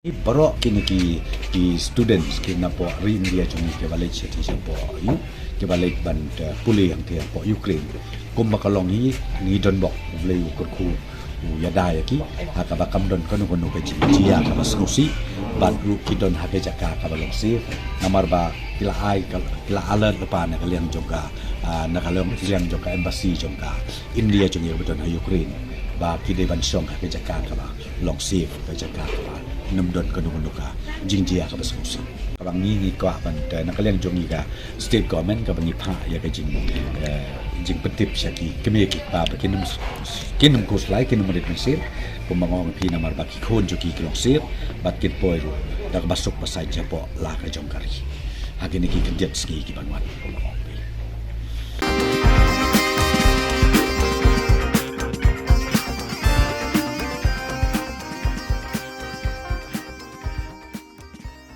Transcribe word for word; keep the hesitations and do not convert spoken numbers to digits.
Baroh kine ki, ki students ki napoh ri India jong ngi kiba leit sha, sha poh, ïa, kiba leit ban, eh, pule hangtei hapoh Ukraine. Kumba ka long hi, ngi don bok, U Blei u kyrkhu u ïada ïa ki, ha kaba kam don kano kano ka jingjia kaba sngewsih, bad ruh ki don ha ka jaka kaba long safe. Namar ba ki la ai ka, ki la alert lypa na ka liang jong ka, ah, na ka liang, liang jong ka embassy jong ka India jong ngi ba don ha Ukraine, ba ki dei ban shong ha ka jaka kaba long safe, ka jaka kaba ym don kano kano ka jingjia kaba sngewsih. Kaba ngi, ngi kwah ban, eh, na ka liang jong ngi ka state government, kaba ngi phah ïa ka jing, eh, jingpyntip sha ki kmie ki kpa ba kin ym, kin ym khuslai, kin ym rit mynsiem, kumba nga ong ïa phi, namar ba ki khun jong ki ki long safe bad kin poi ruh da kaba suk ba saiñ shapoh la ka jong ka ri ha kine ki khyndiat sngi ki ban wan.